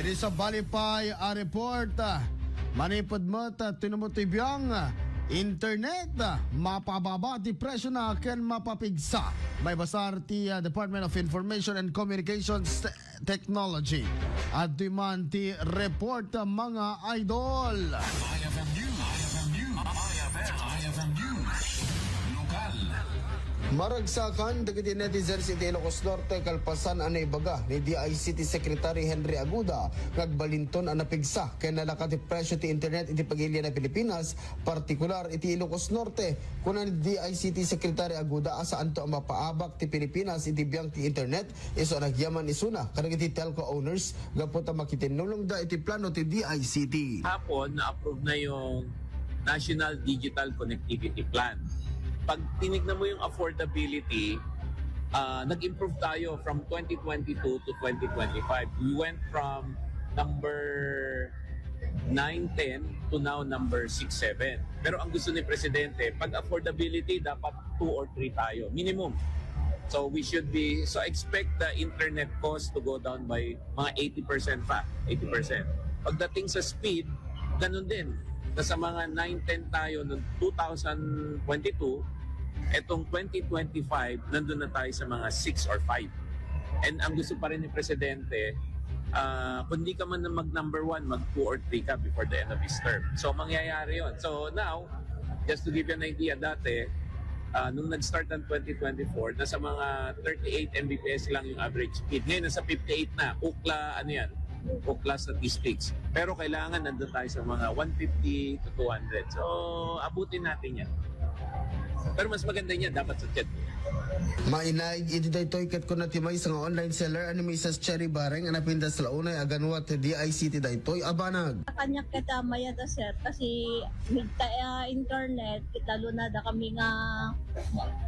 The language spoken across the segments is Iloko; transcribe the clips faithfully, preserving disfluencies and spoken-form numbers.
Iti sabali pay a report, ah, manipud met, ah, tinumot ti biang, ah, internet, ah, mapababa ti presyo na ken mapapigsa. Maibasar ti, ah, Department of Information and Communications Te-, Technology. Adtoy man ti report, ah, mga idol. I F M News. I F M News. I F M, I F M News. Lokal. Maragsakan dagiti netizens iti Ilocos Norte kalpasan a naibaga ni D I C T Secretary Henry Aguda nga agbalinton a napigsa ken nalaka ti presyo ti internet iti pagilian a Pilipinas, partikular iti Ilocos Norte. Kuna ni D I C T Secretary Aguda a saanto a mapaabak ti Pilipinas iti biang ti internet, isu a nagyaman isuna kadagiti telco owners gapu ta makitinnulongda iti plano ti D I C T. Hapon, na-approve na yung National Digital Connectivity Plan. Pag tinignan mo yung affordability, ah, nag-improve tayo from twenty twenty-two to twenty twenty-five. We went from number nine ten to now number six seven. Pero ang gusto ni Presidente, pag affordability, dapat two or three tayo, minimum. So we should be, so expect the internet cost to go down by mga eighty percent pa, eighty percent. Pagdating sa speed, ganun din. Nasa mga nine ten tayo noong two thousand twenty-two, etong twenty twenty-five, nandun na tayo sa mga six or five. And ang gusto pa rin ni Presidente, ah, kung di ka man mag number one, mag two or three ka before the end of his term. So, mangyayari yon. So, now, just to give you an idea, dati, ah, nung nag-start ang twenty twenty-four, nasa mga thirty-eight M B P S lang yung average speed. Ngayon, nasa fifty-eight na. Ookla, ano yan? Ookla statistics. Pero kailangan nandun tayo sa mga one fifty to two hundred. So, abutin natin yan. Pero mas maganda niya, dapat sa chat. Mainaig iti daytoy ket kuna ti maysa nga online seller a ni Missus Cherry Bareng a napintas la unay a ganwa ti D I C T daytoy a banag. Kaniak ket, ah, mayat a, sir, kasi migta, ah, internet, ket lalo na da kami nga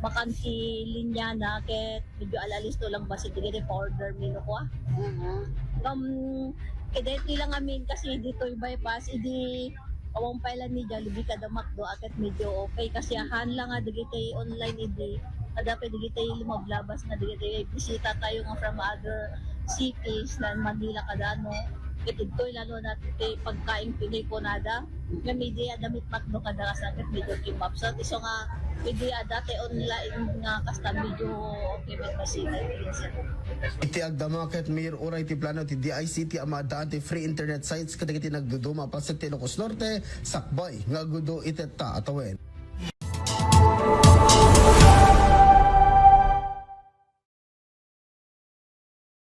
bakante linya na, ket medyo alalisto lang basi dagiti pa-order mi no kua. Mhm. Ngem, ket daytoy lang amin kasi ditoy bypass, idi awan pay la ni Jollibee kada McDo, a ket medyo okay kasi ahan lang nga dagiti online idi, kada pay dagiti lumablabas nga dagiti bisita tayo nga from other cities, na Manila kada ano, ket ditoy lalo na ti pagkain Pinoy kunada, nga media damit McDo kada kas, a ket medyo kimapsat. Isu nga media dati online nga kasta medyo okay met basita. Iti agdama ket, Mayor, uray ti plano ti D I C T a maaddaan ti free internet sites kadagiti nagduduma a paset ti Ilocos Norte, sakbay nga aggudo iti tattawen.